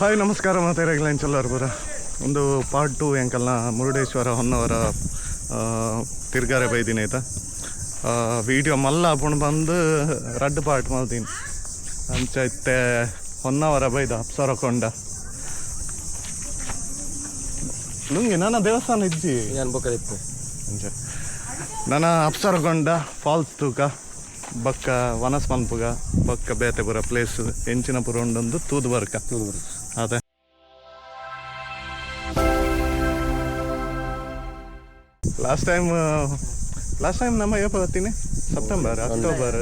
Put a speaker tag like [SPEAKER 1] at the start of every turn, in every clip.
[SPEAKER 1] Hi ನಮಸ್ಕಾರ ಮಾತಾಡಗ್ಲೈನ್ ಚಲ್ಲಾರ್ಪುರ ಒಂದು part 2 ಎಂಕಲ್ನ Murudeshwar Honnavar ತಿರ್ಗಾರೆ ಬೈದಿನ ಆಯ್ತಾ. ವೀಡಿಯೋ ಮಲ್ಲ ಅಪುಂಡು ಬಂದು ರಡ್ಡು ಪಾರ್ಟ್ ಮಲ್ತೀನಿ ಅಂಚ ಇತ್ತೆ ಹೊನ್ನವರ ಬೈದ ಅಪ್ಸರಕೊಂಡ ಲುಂಗಿ ನನ್ನ ದೇವಸ್ಥಾನ ಇಜ್ಜಿ ಅಂಚ ನನ್ನ ಅಪ್ಸರಕೊಂಡ ಫಾಲ್ಸ್ ತೂಕ ಬಕ್ಕ ವನಸ್ಮನ್ಪುಗ ಬಕ್ಕ ಬೇತೆಪುರ ಪ್ಲೇಸ್ ಎಂಚಿನಪುರ ಉಂಡೊಂದು ತೂದು ಬರ್ಕ ಅದೇ. ಲಾಸ್ಟ್ ಟೈಮ್ ಲಾಸ್ಟ್ ಟೈಮ್ ನಮ್ಮ ಏಪ ಬರ್ತೀನಿ ಸೆಪ್ಟೆಂಬರ್ ಅಕ್ಟೋಬರ್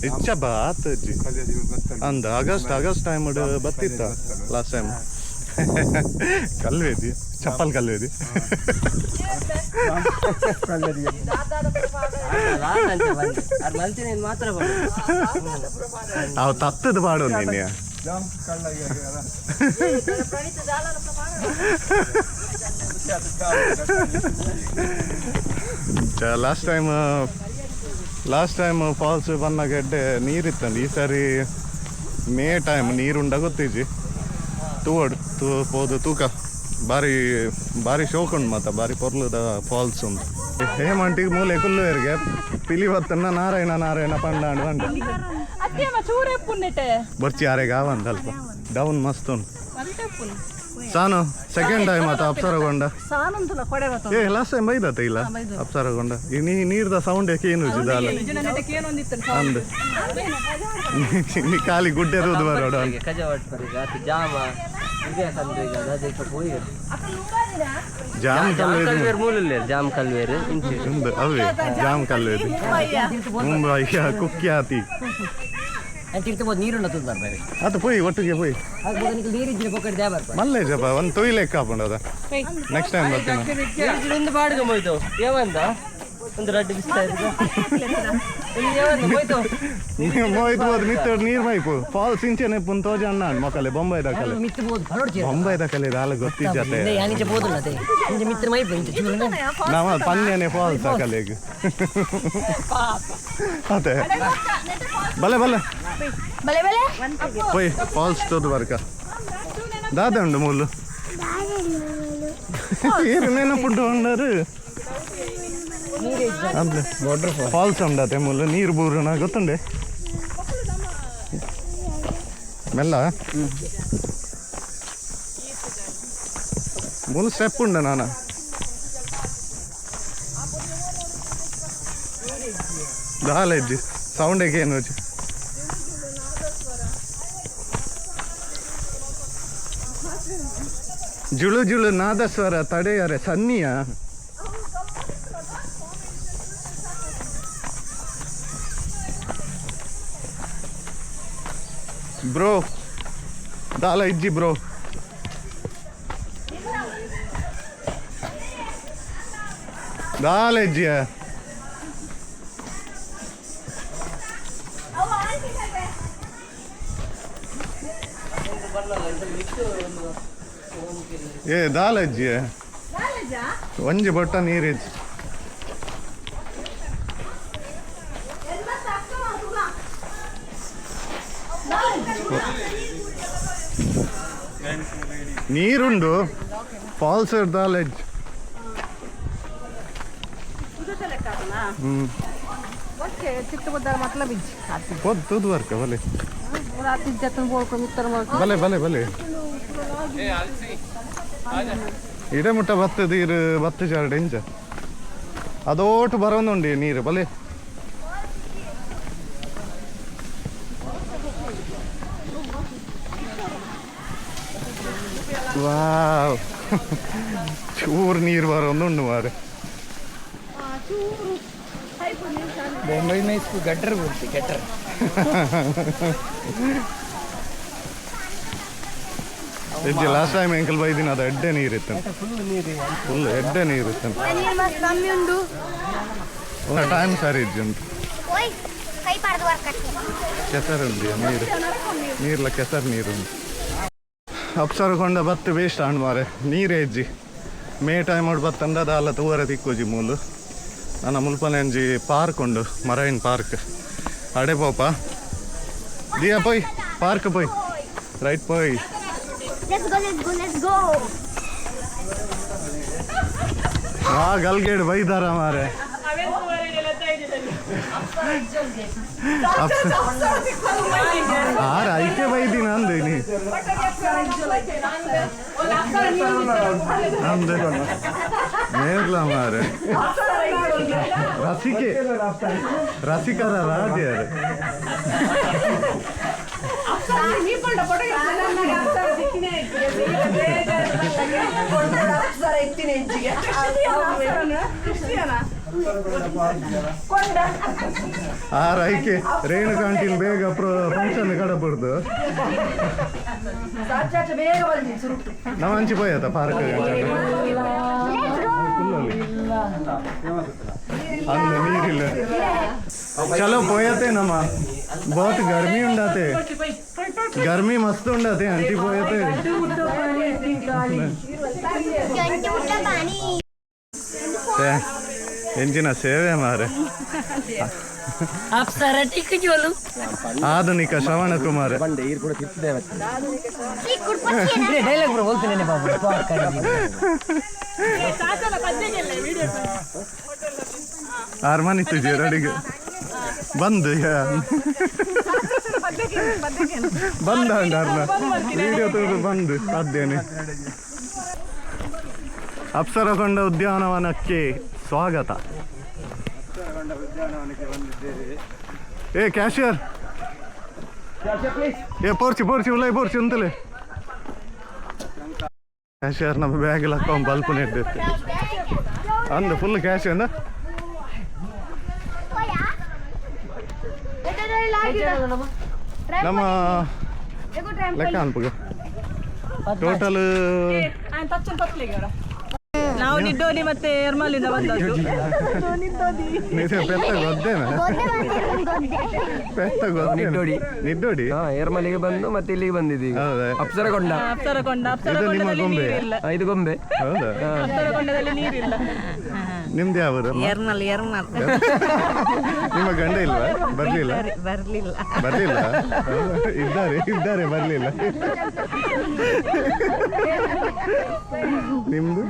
[SPEAKER 1] ಇಚ್ಚ ಬಾ ಆತಜ್ಜಿ ಅಂದ ಆಗಸ್ಟ್ ಆಗಸ್ಟ್ ಟೈಮ್ ಬತ್ತಿತ್ತ ಲಾಸ್ಟ್ ಟೈಮ್. ಕಲ್ವೇದಿ ಚಪ್ಪಲ್ ಕಲ್ವೇದಿ. ಅವು ತತ್ತದ ಪಾಡು ನೀನು. Last time last time falls ಬಂದಾಗ ಎಡ್ಡೆ ನೀರಿತ್ತಂದು. ಈ ಸಾರಿ ಮೇ ಟೈಮ್ ನೀರುಂಡ ಗೊತ್ತಿಜ್ಜಿ. ತೂವಡ್ ತೂ ಪೋದು ತೂಕ ಬಾರಿ ಬಾರಿ ಶೋಕ್ ಉಂಡು ಮಾತ ಬಾರಿ ಪೊರ್ಲುದ ಫಾಲ್ಸ್ ಉಂಡು. ಹೇಮಂಟಿಗೆ ಮೂಲೆ ಕುಲ್ಲುವೆರ್ಗೆ ಪಿಲಿ ಬತ್ತನ್ನ ನಾರಾಯಣ ನಾರಾಯಣ ಪಂಡಾಂಡ್ ಪಂಡ ಬರ್ಚಿ ಆರೆಗೆ ಆವಂತ ಅಲ್ಪ ಡೌನ್ ಮಸ್ತ್ ಉಂಟು. ಸಾನು ಸೆಕೆಂಡ್ ಟೈಮ್ ಆತ ಅಪ್ಸರಗೊಂಡ. ಏ ಲಾಸ್ಟ್ ಟೈಮ್ ಬೈದತ್ತ ಇಲ್ಲ ಅಪ್ಸರಗೊಂಡ. ಈ ನೀ ನೀರ್ದ ಸೌಂಡ್ ಏನು ದಾಲ ಅಂದ್ ನೀ ಖಾಲಿ ಗುಡ್ಡೆ ತೂದು ಬರೋಡ. ಜಾಮ್ ಕಲ್ವೇರು
[SPEAKER 2] ಜಾಮ್ ಕಲ್ವೇರು.
[SPEAKER 1] ಉಂದು ಅವೇ ಜಾಮ್ ಕಲ್ವೇರು ಮುಂಬೈ ಕುಖ್ಯಾತಿ.
[SPEAKER 2] ನೀರುಂಡ ತೂದು ಬರ್ತಾರೆ.
[SPEAKER 1] ಅದು ಪೋಯಿ ಒಟ್ಟಿಗೆ ಪೋಯಿ.
[SPEAKER 2] ನೀರಿದ್ರೆ ಪೊಕ್ಕಡೆ they ಬರ್ತಾರೆ.
[SPEAKER 1] ಮಲ್ಲೆ ಜಪ ಒಂದು ತೊಯ್ ಲೆಕ್ಕ ಹಾಕೊಂಡದ ನೆಕ್ಸ್ಟ್ ಟೈಮ್ ಬರ್ತೀನಿ.
[SPEAKER 2] ಒಂದು ಬಾಡಿಗೆ ಹೋಯ್ತು ಏವಂದ ಒಂದು ರಡ್ಡು ಬಿಸ್ತಾ ಹೋಯ್ತು.
[SPEAKER 1] ಮೋಯ್ತು ಹೋದ್ ಮಿತ್ತ ನೀರ್ ಮೈಪು ಫಾಲ್ಸ್ ಇಂಚೆನೆ ಪುನ್ ತೋಜ ಅಣ್ಣ ಮೊಕಲೆ ಬೊಂಬೈ ದಾಕಲೆ. ಬೊಂಬೈ ದಾಕಲೆ ದಾಲ ಗೊತ್ತಿಜ್ಜತೆ. ನಾವ ಪನ್ಯನೆ ಫಾಲ್ಸ್ ದಾಕಲೆಗ್ ಅದೇ ಬಲೆ ಬಲೆ
[SPEAKER 3] ಬಲೆ ಬಲೆ.
[SPEAKER 1] ಪೋಯ್ ಫಾಲ್ಸ್ ತೋದು ಬರ್ಕ ದಾದ ಉಂಡು ಮೂಲು ಏರು ನೆನಪುಂಡು ಉಂಡರು ಫಾಲ್ಸ್ ಉಂಡತೆ ಮೂಲು ನೀರು ಬೂರುನ ಗೊತ್ತುಂಡೆ ಮೆಲ್ಲ ಮೂಲು ಸ್ಟೆಪ್ ಉಂಡ ನಾನ ದಾಲ ಇಜ್ಜಿ ಸೌಂಡ್ ಏನು ಜುಳು ಜುಳು ನಾದಸ್ವರ ತಡೆಯರೆ ಸನ್ನಿಯ ಬ್ರೋ ದಾಲ ಇಜ್ಜಿ ಬ್ರೋ ದಾಲ ಇಜ್ಜಿಯ. ಏ ದಾಲ ಇಜ್ಜಿಯ ಒಂಜಿ ಬೊಟ್ಟ ನೀರಿಜ್ಜಿ. ನೀರುಂಡು ಫಾಲ್ಸ್ ದಾಲ ಇಜ್ಜಿ. ಹ್ಮ್ ಪೋದು ತೂದು ಬರ್ಕ ಬಲೆ ಬಲೆ ಬಲೆ ಬಲೆ ಇಡೆ ಮುಟ್ಟ ಬತ್ತ ನೀರು ಬತ್ತ ಚಾರ್ಡ್ ಇಂಚ ಅದೋಟು ಬರೋನುಂಡಿ ನೀರು ಬಲೆ. ವಾವ್ ಚೂರು ನೀರು ಬರೋನುಂಡು ಮಾರೆ.
[SPEAKER 2] ಬೊಂಬೈ ಮೈಸ್ಕು ಗಟ್ಟರ್ ಬಿಡ್ತಿ ಗಟ್ಟರ್.
[SPEAKER 1] ಇಜ್ಜಿ ಲಾಸ್ಟ್ ಟೈಮ್ ಎಂಕಲ್ ಬೈದಿನ ಅದು ಎಡ್ಡೆ ನೀರಿತ್ತು. ಫುಲ್ ಎಡ್ಡೆ ನೀರಿತ್ತು.
[SPEAKER 3] ಕಮ್ಮಿ ಉಂಡು.
[SPEAKER 1] ಟೈಮ್ ಸರಿ ಇಜ್ಜಿ ಉಂಟು.
[SPEAKER 3] ಓಯ್ ಕೈ ಪಾಡ್ದು ವರ್ಕಕ್ಕೆ.
[SPEAKER 1] ಕೆಸರು ಉಂಡು ನೀರು ನೀರ್ಲ ಕೆಸರು ನೀರು ಉಂಟು. ಅಪ್ಸರಕೊಂಡ ಬತ್ತು ವೇಸ್ಟ್ ಆಂಡ್ ಮಾರೆ ನೀರೇ ಇಜ್ಜಿ. ಮೇ ಟೈಮ್ ಬತ್ತಂಡ ದಾಲ ತೂವರೆ ತಿಕ್ಕೋಜಿ ಮೂಲು. ನನ್ನ ಮುಲ್ಪನೆ ಒಂಜಿ ಪಾರ್ಕ್ ಉಂಡು ಮರೈನ್ ಪಾರ್ಕ್ ಅಡೆ ಪೋಪ ದಿಯಾ ಪೋಯ್ ಪಾರ್ಕ್ ಪೋಯ್. ರೈಟ್ ಪೋಯ್.
[SPEAKER 3] Let's go, let's go, let's go.
[SPEAKER 1] ಆ ಗಲ್ಗೇಡ್ ಬೈದಾರ ಮಾರೆ. ಆರ ಐಕೆ ಬೈದಿನ ಅಂದಿನಿ ಅಂದೆ ನೇರ್ಲ ಮಾರೆ. ರಸಿಕೆ ರಸಿಕರ ರಾಜ. ಆರ ಐಕೆ ರೇಣುಕಾಂಟಿನ ಬೇಗ ಫಂಕ್ಷನ್ ಕಡಬಡ್ದು ನಮ್ಮ ಅಂಚಿ ಪೋಯತ ಪಾರ್ಕ್.
[SPEAKER 3] Let's go.
[SPEAKER 1] ಅಂದ ನೀರಿಲ್ಲ. ಚಲೋ ಪೋಯತೆ ನಮ್ಮ. बहुत गर्मी ಉಂಡಾತೆ, गर्मी मस्त ಉಂಡಾತೆ. ಅಂಚಿ ಪೋಯತೆ.
[SPEAKER 3] ಗಂಟೆ ಊಟ ಪಾನಿ.
[SPEAKER 1] ಎಂಚಿನ ಸೇವೆ ಮಾರೆ.
[SPEAKER 4] ಅಪ್ಸರ ಟಿಕ್ ಜೋಲು.
[SPEAKER 1] ಆಧುನಿಕ ಶ್ರವಣ ಕುಮಾರ್.
[SPEAKER 2] ಡೈಲಾಗ್ ಬ್ರೋ बोलते ಬಾಬು.
[SPEAKER 1] ಆರು ಮನಿ ತುಜಿ ರೆಡಿಗೆ ಬಂದು ಬಂದ ಅರ್ನ ವಿಡಿಯೋ ತೆಗೆದು ಬಂದು ಅದ್ದೇನೆ. ಅಪ್ಸರಕೊಂಡ ಉದ್ಯಾನವನಕ್ಕೆ ಸ್ವಾಗತ. ಏ ಕ್ಯಾಶಿಯರ್, ಏ ಪೋರ್ಚಿ ಪೋರ್ಚಿ ಉಲ್ಲೈ ಪೋರ್ಚಿ ಅಂತಲೇ. ಕ್ಯಾಶಿಯರ್ ನಮ್ಮ ಬ್ಯಾಗ್ ಹಾಕೊಂಡು ಬಲ್ಪ್ ನೆಟ್ಟಿರ್ತೆ ಅಂದ ಫುಲ್ ಕ್ಯಾಶ್ ಅಂದ. ನಮ್ಮ ಲೆಕ್ಕ ಅನ್ಪಗ ಟೋಟಲ್.
[SPEAKER 5] ನಾವು ನಿಡ್ಡೋಲಿ ಮತ್ತೆ ಎರ್ಮಲಿಂದ ಬಂದದ್ದು.
[SPEAKER 1] ನಿಜ ಪೆತ್ತ ಗೊತ್ತೇನ? ಪೆತ್ತ ಗೊತ್ತೇನ?
[SPEAKER 6] ನಿಡ್ಡೋಡಿ.
[SPEAKER 1] ನಿಡ್ಡೋಡಿ.
[SPEAKER 6] ಹಾ, ಏರ್ಮಲಿಗೆ ಬಂದು ಮತ್ತೆ ಇಲ್ಲಿಗೆ ಬಂದಿದ್ದೀವಿ.
[SPEAKER 1] ಹೌದಾ?
[SPEAKER 6] ಅಪ್ಸರಗೊಂಡ.
[SPEAKER 5] ಅಪ್ಸರಕೊಂಡ.
[SPEAKER 1] ಇದು ನಿಮ್ಮ
[SPEAKER 5] ಅಪ್ಸರಕೊಂಡದಲ್ಲಿ
[SPEAKER 1] ಗೊಂಬೆ?
[SPEAKER 5] ನೀರಿಲ್ಲ.
[SPEAKER 6] ಇದು ಗೊಂಬೆ.
[SPEAKER 1] ಹೌದಾ?
[SPEAKER 5] ಅಪ್ಸರಕೊಂಡದಲ್ಲಿ ನೀರಿಲ್ಲ.
[SPEAKER 1] ನಿಮ್ದು ಯಾವ?
[SPEAKER 4] ಎರ್ಮಲ್ ಎರ್ಮಲ್.
[SPEAKER 1] ನಿಮ್ಮ ಗಂಡ ಇಲ್ವಾ? ಬರ್ಲಿಲ್ಲ?
[SPEAKER 4] ಬರ್ಲಿಲ್ಲ.
[SPEAKER 1] ಬರ್ಲಿಲ್ಲ. ಹೌದಾ? ಇದ್ದಾರೆ ಇದ್ದಾರೆ, ಬರ್ಲಿಲ್ಲ. ನಿಮ್ದು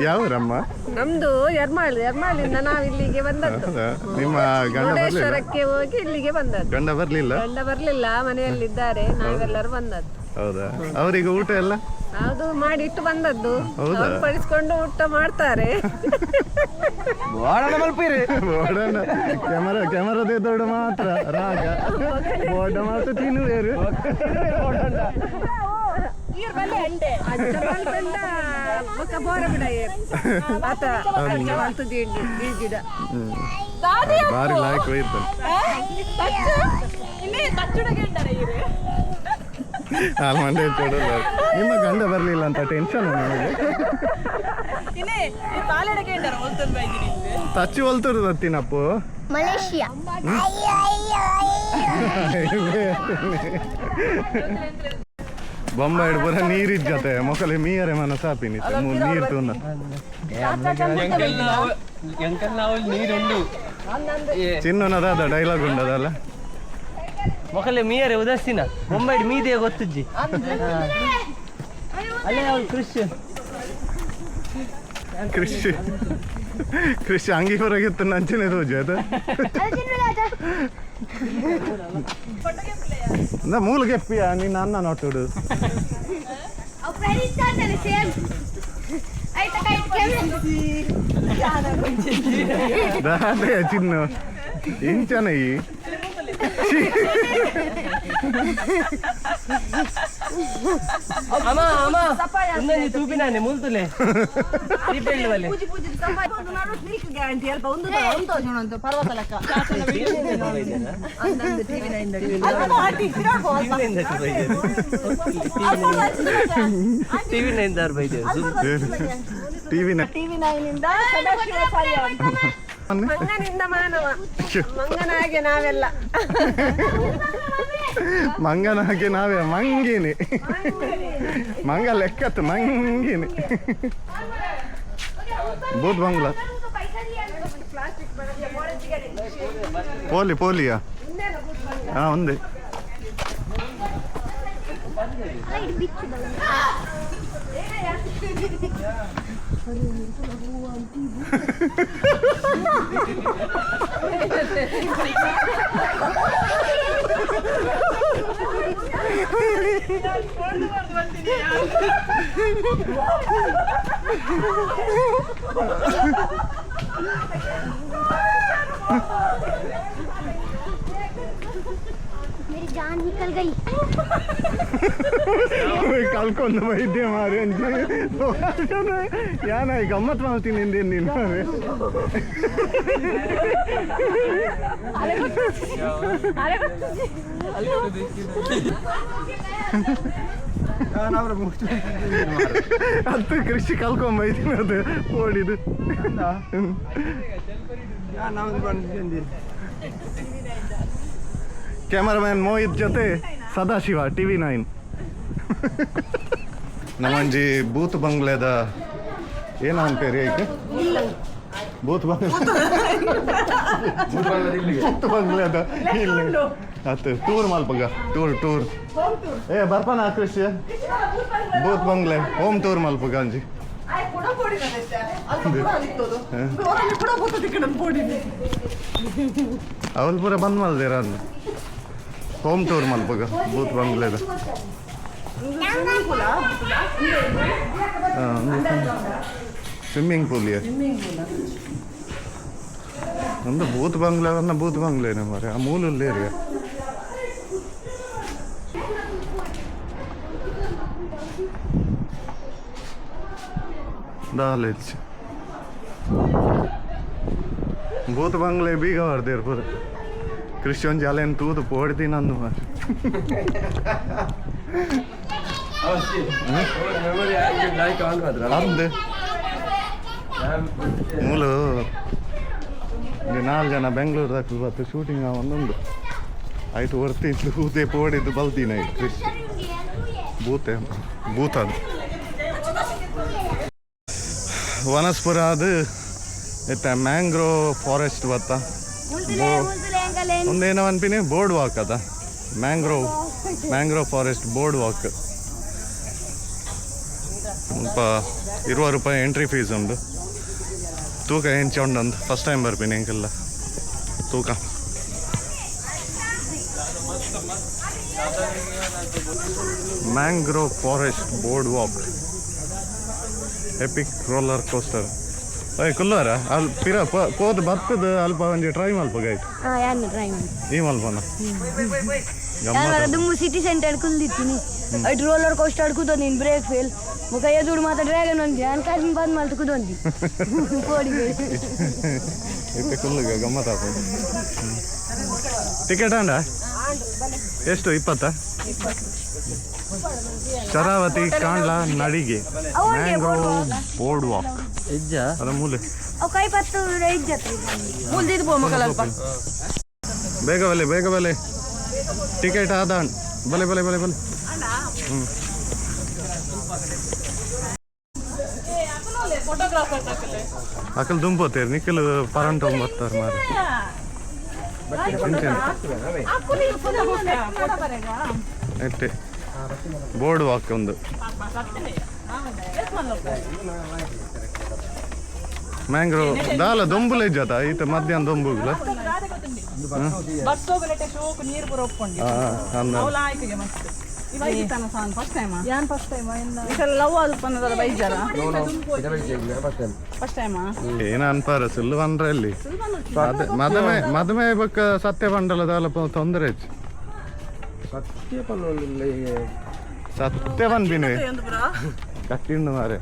[SPEAKER 1] ಯಾವೂರಮ್ಮ?
[SPEAKER 7] ನಮ್ದು ಎರ್ಮಾಳು. ಎರ್ಮಾಳಿಂದ ನಾವು ಇಲ್ಲಿಗೆ ಬಂದದ್ದು.
[SPEAKER 1] ಹೌದಾ? ನಿಮ್ಮ ಗಂಡ ಬರ್ಲಿಲ್ಲ?
[SPEAKER 7] ಮುರುಡೇಶ್ವರಕ್ಕೆ ಹೋಗಿ ಇಲ್ಲಿಗೆ ಬಂದದ್ದು.
[SPEAKER 1] ಗಂಡ ಬರ್ಲಿಲ್ಲ?
[SPEAKER 7] ಗಂಡ ಬರ್ಲಿಲ್ಲ, ಮನೆಯಲ್ಲಿದ್ದಾರೆ. ನಾವೆಲ್ಲರೂ ಬಂದದ್ದು.
[SPEAKER 1] ಹೌದಾ? ಅವರಿಗೆ ಊಟ ಎಲ್ಲ?
[SPEAKER 7] ಅದು ಮಾಡಿ ಇಟ್ಟು ಬಂದದ್ದು.
[SPEAKER 1] ಹೌದಾ?
[SPEAKER 7] ಅವ್ರು ಪಡಿಸ್ಕೊಂಡು ಊಟ ಮಾಡ್ತಾರೆ.
[SPEAKER 1] ಬೋರ್ಡನ್ನ ಕ್ಯಾಮರಾ ಕ್ಯಾಮರಾದ ದೊಡ್ಡ ಮಾತ್ರ ರಾಗ ಬೋರ್ಡ ಮಾತ್ರ ತಿನ್ನುವೇರು.
[SPEAKER 7] ಅಜ್ಜ ಮಲ್ಪಂಡ ಬೊಕ್ಕ ಬೋರ ಬಿಡ ಆತ ಅಜ್ಜ ಮಲ್ತದ್ದು ಈ ಗಿಡ.
[SPEAKER 1] ಬಾರಿ ಲಾಯಕ್ ಇರ್ತಾನೆ.
[SPEAKER 5] ಇನ್ನೇ ತಚ್ಚುಡಗೆ ಇರು.
[SPEAKER 1] ಹಾಲು ಮಂಡೆ ಕೊಡಲ್ಲ. ನಿಮ್ಮ ಗಂಡ ಬರ್ಲಿಲ್ಲ ಅಂತ ಟೆನ್ಷನ್ ನನಗೆ.
[SPEAKER 5] ಇನ್ನೇ ಪಾಲಡಗೆ ಉಂಟಾರ ಒಲ್ತೊಂದು ಬೈದಿನಿ.
[SPEAKER 1] ತಚ್ಚಿ ಹೊಲ್ತರು ಬರ್ತೀನಪ್ಪು.
[SPEAKER 3] ಮಲೇಷಿಯಾ.
[SPEAKER 1] ಬೊಂಬೈ ಪೂರ ನೀರಿಜ್ಜತೆ ಮೊಕಲೆ ಮೀಯರೆ ಮನ ಸಾಪಿನಿ ನೀರು ತೂನ. ಚಿನ್ನನದಾದ ಡೈಲಾಗ್ ಉಂಡದಲ್ಲ.
[SPEAKER 2] ಮೊಕಲೆ ಮೀಯರೆ ಉದಾಸೀನ ಮುಂಬೈ ಮೀದೆ ಗೊತ್ತುಜ್ಜಿ ಅಲ್ಲೇ ಅವ್ರು ಕೃಷಿ.
[SPEAKER 1] ಕೃಷಿ ಕೃಷಿ ಅಂಗಿ ಹೊರಗಿತ್ತು ನಂಚಿನ ತೋಜು ಅದು ಮೂಲ ಗೆಪ್ಪಿಯ ನಿನ್ನ ಅನ್ನ ನೋಟುಡು.
[SPEAKER 3] ಸೇಮ್ ಆಯ್ತಾ? ಕೈ
[SPEAKER 1] ದಾದೆ ಚಿನ್ನು ಇಂಚನ ಈ
[SPEAKER 2] ಅಮ್ಮ ಅಮ್ಮ ಒಂದೊಂದು ತೂಪಿನಾನೆ ಮುಲ್ತುಲೆ ದೀಪೆಳ್ಳು ಬಲೆ. ಟಿವಿ ನೈನ್ ದಾರ್ ಬೈದೇವೆ.
[SPEAKER 1] ಟಿವಿ.
[SPEAKER 7] ಟಿವಿ ನೈನ್ ಇಂದ ಸದಾಶಿವ ಸಾಲ್ಯ. ಮಂಗನಿಂದ ಮಾನವ, ಮಂಗನಾಗೆ ನಾವೆಲ್ಲ.
[SPEAKER 1] ಮಂಗನ ಹಾಕಿ ನಾವೇ ಮಂಗಿನಿ. ಮಂಗ ಲೆಕ್ಕತ್ತು ಮಂಗಿನಿ ಭೂತ್ ಬಂಗ್ಲಾ ಪೋಲಿ ಪೋಲಿಯಾ. ಹಾ ಒಂದೇ.
[SPEAKER 3] मेरी जान निकल गई।
[SPEAKER 1] ಕಲ್ಕೊಂಡು ವೈದ್ಯ ಮಾರಿ ಯಾನ ಗಮ್ಮತ್ ಮಾಡ್ತೀನಿ ನೀನು ಮಾರೆ. ಅದು ಕೃಷಿ ಕಲ್ಕೊಂಬೈತೀನಿ ಅದು ಓಡಿದು. ಕ್ಯಾಮರಾಮ್ಯಾನ್ ಮೋಹಿತ್ ಜೊತೆ ಸದಾಶಿವ TV9. ನಮ್ಮಂಜಿ ಬೂತ್ ಬಂಗ್ಲೆದ ಏನ ಅಂತೀರಿ ಐಕೆ ಬೂತ್ ಬಂಗ್ಲೆ ಬೂತ್ ಬಂಗ್ಲೆದ ಇಲ್ಲಿ ಆತು ಟೂರ್ ಮಲ್ಪಗ ಟೂರ್ ಟೂರ್ ಏ ಬರ್ಪಾನ ಕೃಷಿ ಬೂತ್ ಬಂಗ್ಲೆ ಹೋಮ್ ಟೂರ್ ಮಲ್ಪಗ ಅಂಜಿ. ಅವಲ್ ಪೂರ ಬಂದ್ ಮಲ್ದಿರ ಹೋಮ್ ಟೂರ್ ಮಲ್ಪಗ ಬೂತ್ ಬಂಗ್ಲೆದ. ಸ್ವಿಮ್ಮಿಂಗ್ ಪೂಲ್ ಒಂದು ಬೂತ್ ಬಂಗ್ಲೆ ಅನ್ನ ಬೂತ್ ಬಂಗ್ಲೆನೆ ಮಾರೆ ಆ ಮೂಲಲ್ಲಿ ಏರಿಯಾ. ದಾಲೇಜ್ ಬೂತ್ ಬಂಗ್ಲೆ ಬೀಗ ಹೊರ್ದೇರ್ ಪೂರ ಕೃಷಿ ಒಂಜಿ ಅಲೆನ್ ತೂದು ಪೋಡ್ತೀನಿ ಅಂದು ಮಾರೆ. ಅಂದು ಮೂಲು ನಾಲ್ಕು ಜನ ಬೆಂಗಳೂರದಾಗ ಬತ್ತು ಶೂಟಿಂಗ್ ಒಂದೊಂದು ಆಯ್ತು ಹೊರ್ತಿದ್ಲು ಊತೆ ಪೋಡಿದ್ದು ಬಲ್ತೀನಿ ಕೃಷಿ ಬೂತೆ ಬೂತ ಅದು ವನಸ್ಪುರ ಅದು ಇತ್ತ ಮ್ಯಾಂಗ್ರೋವ್ ಫಾರೆಸ್ಟ್ ಬತ್ತ ಒಂದೇನೋ ಅನ್ಪಿನಿ ಬೋರ್ಡ್ ವಾಕ್ ಅದ mangrove mangrove forest board walk. ಸ್ವಲ್ಪ 20 ರೂಪಾಯಿ ಎಂಟ್ರಿ ಫೀಸ್ ಉಂಟು. ತೂಕ ಎಂಚ ಉಂಡು ಫಸ್ಟ್ ಟೈಮ್ ಬರ್ಪಿನಿ ಎಂಕೆಲ್ಲ ತೂಕ. Mangrove forest board walk epic roller coaster. ಏಯ್ ಕುಲ್ಲುವರ ಅಲ್ಲಿ ಪಿರ ಪೋದು ಬತ್ತದ ಅಲ್ಪ ಒಂಜಿ ಟ್ರೈ ಮಲ್ಪ ಗೈಟ್ ಈ ಮಲ್ಪನ
[SPEAKER 7] ದುಮ್ಮು ಸಿಟಿ ಸೆಂಟರ್ ಕುಲ್ದಿತ್ತೀನಿ ಐಟ್ ರೋಲರ್ ಕೋಸ್ಟರ್ ಕೂತೊಂದಿನಿ ಬ್ರೇಕ್ ಫೇಲ್ ಮುಖ ಎದುರು ಮಾತ್ರ ಡ್ರ್ಯಾಗನ್ ಒಂಜಿ ಅನ್ ಕಾಸಿನ ಬಂದ್ ಮಲ್ತು ಕೂತೊಂದಿ ಪೋಡಿ.
[SPEAKER 1] ಇತ್ತೆ ಕುಲ್ಲುಗ ಗಮ್ಮತ್ ಆಪುಂಡು. ಟಿಕೆಟ್ ಅಂಡ ಎಷ್ಟು 20? ಶರಾವತಿ ಕಾಂಡ್ಲಾ ನಡಿಗೆ mangrove board walk ಅದ ಮೂಲೆ.
[SPEAKER 3] ಕೈ ಪತ್ತು ಇಜ್ಜತ್ರಿ
[SPEAKER 5] ಮುಲ್ದಿದ್ದು ಪೋ ಮಕ್ಕಳಲ್ಪ.
[SPEAKER 1] ಬೇಗ ಬಲೆ ಬೇಗ ಬಲೆ ಟಿಕೆಟ್ ಆದ ಬಲೆ ಬಲೆ ಬಲೆ ಬಲೆ. ಅಕಲ್ ದುಂಪೋತೇರು ನಿಖಲ್ ಪರಂಟ ಬರ್ತಾರೆ ಮಾರೆ. ಎಟ್ಟೆ ಬೋರ್ಡ್ ವಾಕ್ ಒಂದು ಮ್ಯಾಂಗ್ರೋವ್ ದಾಲ ದೊಂಬುಲೆ ಇಜ್ಜತ ಈತ ಮಧ್ಯಾಹ್ನ ದೊಂಬುಗ್ಲ ಏನ ಅನ್ಪಾರ ಸುಳ್ಳು ಬಂದ್ರೆ ಅಲ್ಲಿ ಮದುವೆ ಮದುವೆ ಬಕ್ಕ ಸತ್ಯ ಬಂಡಲ ದಾಲ ತೊಂದರೆ ಹೆಚ್ಚು ಸತ್ಯ ಬಂದಿನಿ ಕಟ್ಟಿಂಡು ಮಾರೆ.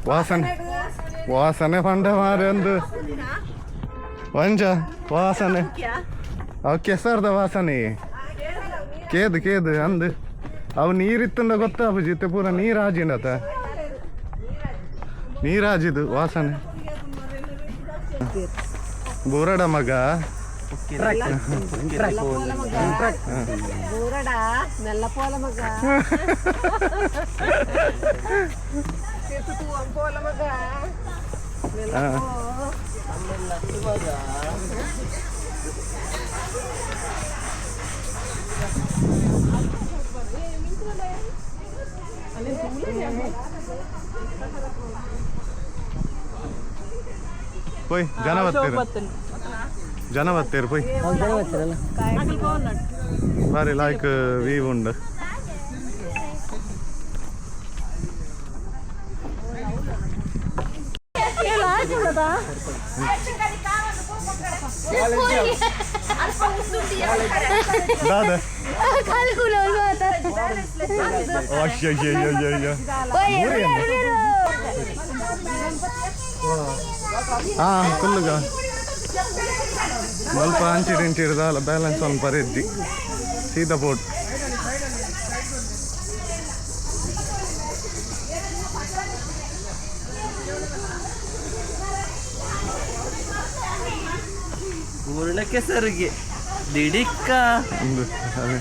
[SPEAKER 1] ವಾಸನೆ ವಾಸನೆ ಪಂಡ ಮಾರೆ ಒಂದು ವಂಜ ವಾಸನೆ ಅವು ಕೆಸರ್ದ ವಾಸನೆ ಕೇದು ಕೇದು ಅಂದು ಅವು ನೀರಿತ್ತಂದ ಗೊತ್ತಾಪುಜಿ ಇತ್ತೆ ಪೂರ ನೀರು ಆಜಿಂಡತ ನೀರಾಜಿದು ವಾಸನೆ. ಬೂರಡ ಮಗ ಪೋಯ್ ಜನ ಬರ್ತೀರ, ಜನ ಬರ್ತೀರ ಪೋಯ್. ಬಾರಿ ಲಾಯ್ಕ್ ವೀವ್ ಉಂಡು. ದಾದ ಅಯ್ಯಯ್ಯಯ್ಯಯ್ಯಯ್ಯ. ಹಾ ಕುಲ್ಲುಗ ಸ್ವಲ್ಪ ಅಂಚಿಡ್ ಇಂಚಿಡ್ದಾಲ ಬ್ಯಾಲೆನ್ಸ್ ಒಂದು ಪರಿಜ್ಜಿ ಸೀದಾ ಬೋಟ್.
[SPEAKER 2] ಪೂರ್ಣ ಕೆಸರಿಗೆ ದಿಡಿಕ್ಕ
[SPEAKER 1] ಒಂದು ಅದೇ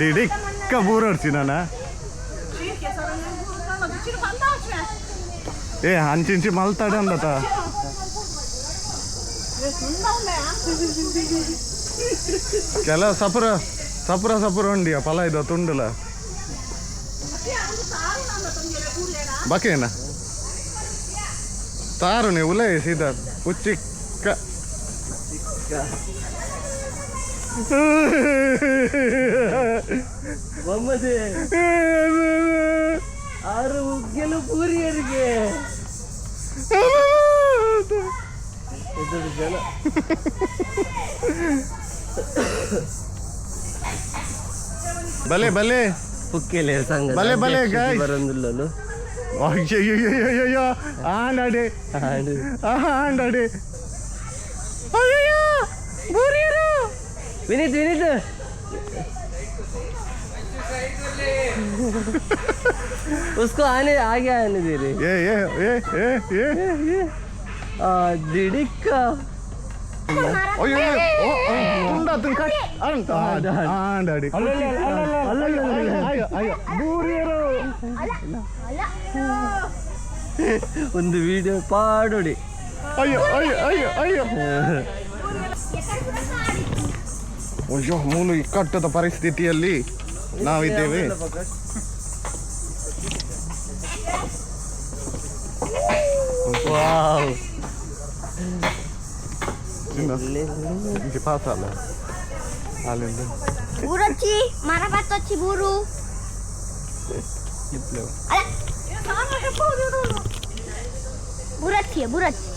[SPEAKER 1] ದಿಡಿಕ್ಕ ಬೂರಡ್ಸಿ ನಾನ. ಏ ಅಂಚಿಂಚಿ ಮಲ್ತಾಡ ಅಂದತ. ಕೆಲವು ಸಪುರ ಸಪುರ ಸಪುರ ಉಂಡಿಯ ಫಲ ಇದು ತುಂಡುಲ ಬಕೇನ ತಾರುನೆ ಉಲೇ ಸೀದಾ ಉಚ್ಚಿಕ್ಕ.
[SPEAKER 2] ಬೊಮ್ಮದೆ ಆರು ಉಗ್ಗೆಲು ಪೂರಿಯರಿಗೆ ಎದುರು ಜನ.
[SPEAKER 1] ಬಲೆ ಬಲೆ
[SPEAKER 2] ಪುಕ್ಕೆಲೆ ಸಂಘ
[SPEAKER 1] ಬಲೆ ಬಲೆ guys.
[SPEAKER 2] ಬರಂದಿಲ್ಲನು.
[SPEAKER 1] ಅಯ್ಯಯ್ಯಯ್ಯಯ್ಯಯ್ಯೋ ಆಂಡಾಡಿ ಆಂಡಾಡಿ ಅಯ್ಯಯ್ಯೋ ಬೂರಿಯರು.
[SPEAKER 2] ವಿನೀತ್ ವಿನೀತ್ उसको आने आगे आने दे रहे।
[SPEAKER 1] ಏ ಏ ಏ ಏ ಏ
[SPEAKER 2] आ दिडिक्का.
[SPEAKER 1] ಅಯ್ಯೋ ತುಂಡ ಕಟ್ ಅಂತ ಆಂಡಾಡಿ. ಅಯ್ಯೋ ಅಯ್ಯೋ ಬೂರಿಯರು.
[SPEAKER 2] ಒಂದು ವಿಡಿಯೋ ಪಾಡೋಡಿ.
[SPEAKER 1] ಅಯ್ಯೋ ಅಯ್ಯೋ ಅಯ್ಯೋ ಅಯ್ಯೋ ಅಯ್ಯೋ ಮೂಲ ಇಕ್ಕಟ್ಟದ ಪರಿಸ್ಥಿತಿಯಲ್ಲಿ ನಾವಿದ್ದೇವೆ.
[SPEAKER 2] ವಾವ್.
[SPEAKER 1] ಇಂಚಿ ಪಾಸ್ ಅಲ್ಲ ಅಲ್ಲಿಂದ.
[SPEAKER 3] ಬೂರಚ್ಚಿ ಮರ ಬತ್ತೊಚ್ಚಿ ಬೂರು. ಬೂರಚ್ಚಿ ಬೂರಚ್ಚಿ.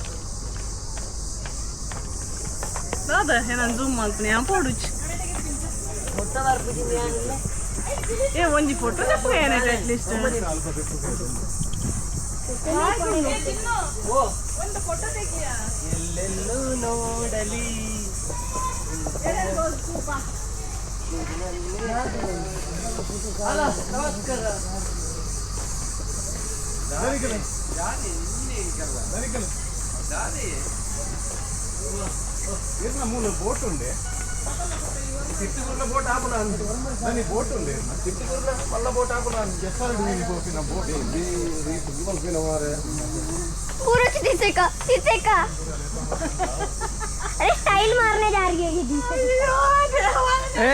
[SPEAKER 5] ದಾದ ನಾನು ಜೂಮ್ ಮಾಡ್ತೀನಿ ഞാൻ ಪೋಡುಚ್. ಏ ಒಂಜಿ ಫೋಟೋ ಏನಾಯ್ತು ಅಟ್ಲೀಸ್ಟ್ ಒಂದು ಫೋಟೋ ತೆಗಿಯ.
[SPEAKER 2] ಎಲ್ಲೆಲ್ಲೂ ನೋಡಲಿ. ಅಲ್ಲ ನಮಸ್ಕಾರ.
[SPEAKER 1] ಮೂಲ ಬೋಟ್ ಉಂಡೆ ಬೋಟ್ ಉಂಡೆ
[SPEAKER 3] पूरा तीसरे का तीसरे का। अरे स्टाइल मारने जा रही है ये तीसरे।
[SPEAKER 2] ಏ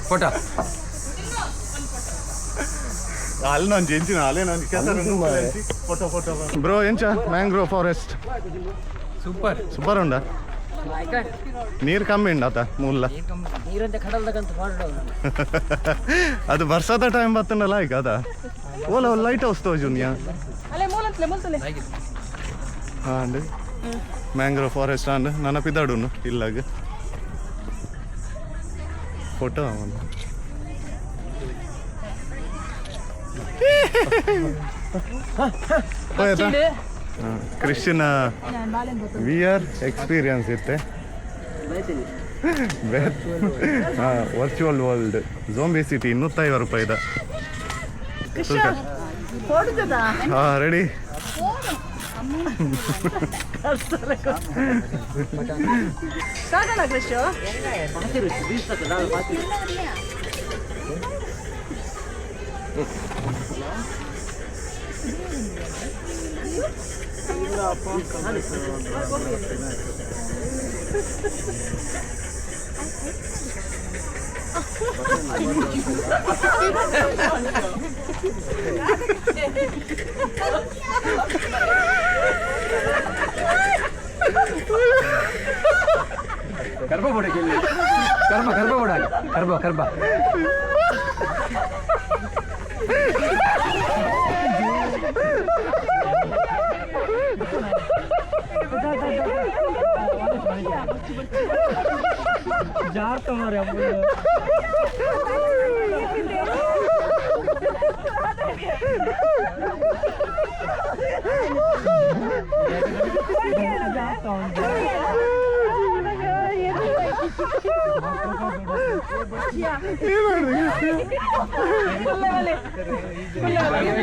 [SPEAKER 6] ಫೋಟೋ
[SPEAKER 1] ಅಲ್ಲಿ ನಾನು ಎಂಚಿನ ಅಲ್ಲೇ ನಾನು ಫೋಟೋ ಫೋಟೋ ಬ್ರೋ. ಎಂಚ ಮ್ಯಾಂಗ್ರೋವ್ ಫಾರೆಸ್ಟ್?
[SPEAKER 6] ಸೂಪರ್.
[SPEAKER 1] ಸೂಪರ್ ಉಂಡ. ನೀರು ಕಮ್ಮಿ ಉಂಡಾತ ಮೂಲ. ಅದು ಬರ್ಸಾದ ಟೈಮ್ ಬತ್ತಂಡಲ್ಲ ಈಗ ಅದ ಓಲ ಲೈಟ್ ಹೌಸ್ ತೋಜುನ್ಯಾ.
[SPEAKER 5] ಅಲ್ಲೇ ಮೂಲಂತಲೆ ಮೂಲತಲೆ.
[SPEAKER 1] ಹಾಂ ಮ್ಯಾಂಗ್ರೋವ್ ಫಾರೆಸ್ಟ್ ಅಂಡ್ ನನ್ನ ಪಿದಾಡುನು ಇಲ್ಲಾಗ ಫೋಟೋ ಅವನು. ಕ್ರಿಶ್ಚಿಯನ್ we are experience ಇತ್ತೆ ವರ್ಚುವಲ್ ವರ್ಲ್ಡ್ ಝೋಂಬಿ ಸಿಟಿ 250 ರೂಪಾಯಿದ. ಹಾಂ ರೆಡಿ.
[SPEAKER 5] ಸಾಕಣ ಕೃಷಿ.
[SPEAKER 6] ಕರ್ಬ ಬೋಡಕ್ಕೆ ಕರ್ಬ ಕರ್ಬ ಬೋಡಾಗ ಕರ್ಬ ಕರ್ಬ.
[SPEAKER 2] ಜಾರ್ತ ಮಾರ್ರೆ ಅಪ್ಪು.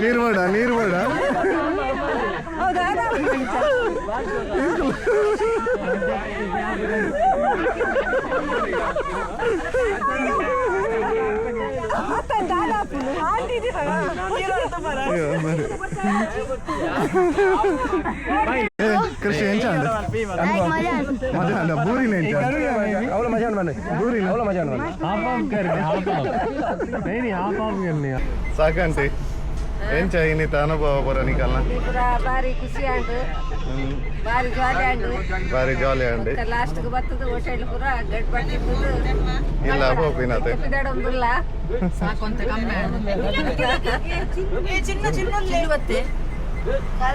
[SPEAKER 1] ನೀರು ಬೇಡ, ನೀರು ಬೇಡ.
[SPEAKER 5] ಹೌದಾ?
[SPEAKER 1] ಅಯ್ಯೋ, ಮರಿ. ಏ, ಕೃಷಿ ಎಂಚ ಅಂಡ?
[SPEAKER 3] ಮಜಾ.
[SPEAKER 1] ಮಜಾ ಅಂಡ? ಬೂರಿನ ಎಂಚ?
[SPEAKER 6] ಅವಳ ಮಜಾ ಉಂಡು.
[SPEAKER 1] ಬೂರಿನ
[SPEAKER 6] ಅವಳ ಮಜಾ ಉಂಡು.
[SPEAKER 2] हाफ ऑफ करने, हाफ ऑफ नहीं नहीं, हाफ ऑफ करने.
[SPEAKER 1] ಸಾಕಂಟಿ, ಎಂಚ ಇನ್ನಿತ ಅನುಭವ ಪೂರ ನಿಕಲ್ನ?
[SPEAKER 4] ಪೂರ ಬಾರಿ ಖುಷಿ ಆಂಡು, ಬಾರಿ ಜಾಲಿ ಆಂಡು.
[SPEAKER 1] ಬಾರಿ ಜಾಲಿ ಅಂಡಿ.
[SPEAKER 4] ಲಾಸ್ಟ್ ಬರ್ತದ ಹೋಟೆಲ್ ಪೂರ ಗಡ್ಬಡಿ.
[SPEAKER 1] ಇಲ್ಲ ಪೋಪಿನತೆ.
[SPEAKER 4] ಪಿದಾಡೊಂದುಲ್ಲ.
[SPEAKER 5] ಚಿನ್ನ ಚಿನ್ನ.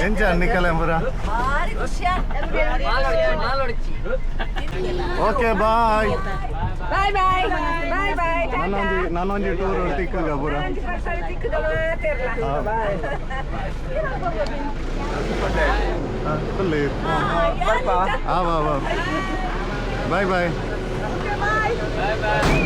[SPEAKER 1] ಎಂಚ ನಿಕಲೆ ಪೂರ?
[SPEAKER 4] ಬಾರಿ ಖುಷಿ.
[SPEAKER 1] Okay, bye.
[SPEAKER 5] Bye bye bye bye.
[SPEAKER 1] ನಾನೊಂಜಿ ನಾನೊಂಜಿ ಟೂರ್ ತಿಕ್ಕುಗ ಪೂರ.
[SPEAKER 5] ತಿಕ್ಕದ ಮಾತಿರ್ಲ.
[SPEAKER 1] ಫುಲ್. ಆ ಬಾ ಬಾ, ಬಾಯ್ ಬಾಯ್.
[SPEAKER 3] ಬಾಯ್.